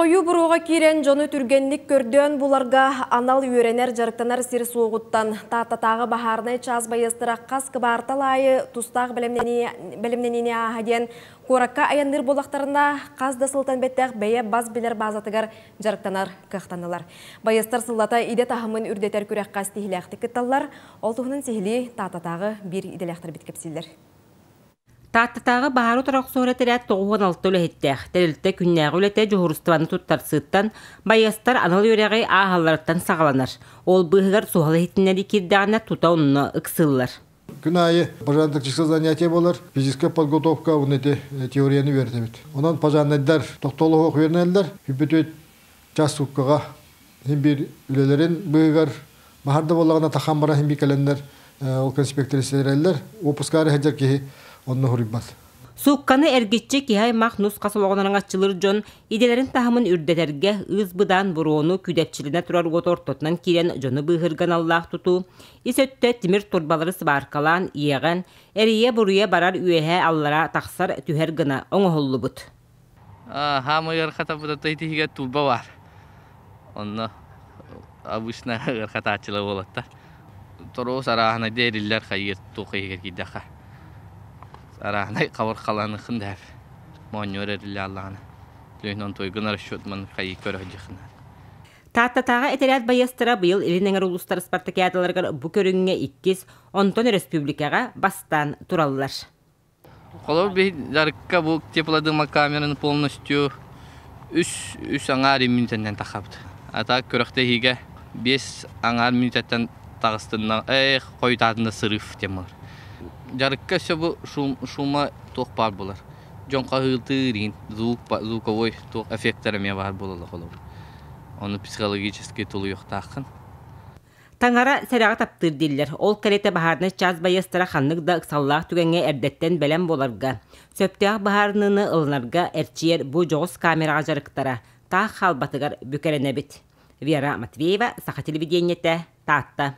Хойуу буруоҕа киирэн дьону түргэнник көрдөөн буларга анал үөрэнэр дьарыктанар сир суоҕуттан Тааттатааҕы баһаарынай чаас байыастара хас кыбаартал аайы тустаах бэлэмнэниини ааһа диэн куоракка айанныыр буоллахтарына хас да сылтан бэттэх бэйэ бас билэр баазатыгар дьарыктанар кыахтаннылар. Байыастар сыллата идэ таһымын үрдэтэр күрэххэ ситиһиилээхтик кытталлар. Ол туһунан сиһилии Тааттатааҕы биир идэлээхтэрбит кэпсииллэр. Тааттатааҕы баһаары утары охсуһар этэрээт 96 үлэһиттээх. Тэрилтэ күннээҕи үлэтэ дьуһуурустубаны туттарсыыттан, байыастар анал үөрэҕи ааһалларыттан саҕаланар. Ол быыһыгар суһал иһитиннэрии киирдэҕинэ тута онно ыксыыллар. Күн аайы пожарно-тактическое занятие буолар, физическая подготовка уонна ити теорияны үөрэтэбит. Онон пожарнайдар тохтолоһуох үөрэнэллэр. Бүппүтүт час сууккаҕа син биир үлэлэрин быыһыгар баһар да буоллаҕына тахан баран син биир кэлэннэр ол конспекторы ситэрэллэр. Уоппускаары сылдьар киһи онно суруйбат. Суукканы эргиччи киһи аймах нус-хас олоҕун араҥаччылыыр дьон идэлэрин таһымын үрдэтэргэ ыыс-быдаан буруону күүдэпчилэнэ турар уот ортотунан киирэн дьону быыһыырга аналлаах тутуу, ис өттө тимир турбалары сыбааркалаан, иэҕэн, эрийэ-буруйа барар үөһээ-аллара тахсар түһэр гына оҥоһуллубут. Хаамай ыархатабыта итиһигэ турба бар. Онно обычно ыархатааччылар буолаттар. Торуос арааһынай дээриллэр хайыыр туох иһигэр киирдэххэ. Арааһынай хабыр халаныхын дэһэр. Моонньуор эриллэ аллаҕына. Лүһүн онтуйгун расчет ман хайыы көрө сылдьыхына. Тааттатааҕы этэрээт байыастара быйыл Илин Эҥэр улуустар спартакиадаларыгар бу көрүҥҥэ иккис, онтон өрөспүүбүлүкэҕэ бастаан тураллар. Холобур, биһи дьарыкка бу теплодымокамераны полностью үс үс аҥаар мүнүүтэннэн тахабыт. А так күрэхтэһиигэ биэс аҥаар мүнүүтэттэн таҕыстынна эх хойутаатында сырыыф диэн буолар. Дьарыкка өссө бу шум, шума туох баар буолар. Дьон хаһыытыыр иин звук звуковой туох эффектэр эмиэ баар буолаллар холобур. Ону психологически тулуйуохтааххын. Таҥара сэрэҕи таптыыр дииллэр. Ол кэриэтэ баһаарынай чаас байыастара ханнык да ыксаллаах түгэҥҥэ эрдэттэн бэлэм буоларга, сөптөөх быһаарыныыны ылынарга эрчийэр бу дьоҕус камераҕа дьарыктара таах хаалбатыгар бүк эрэнэбит. Вера Матвеева, Саха телевидениетэ, Таатта.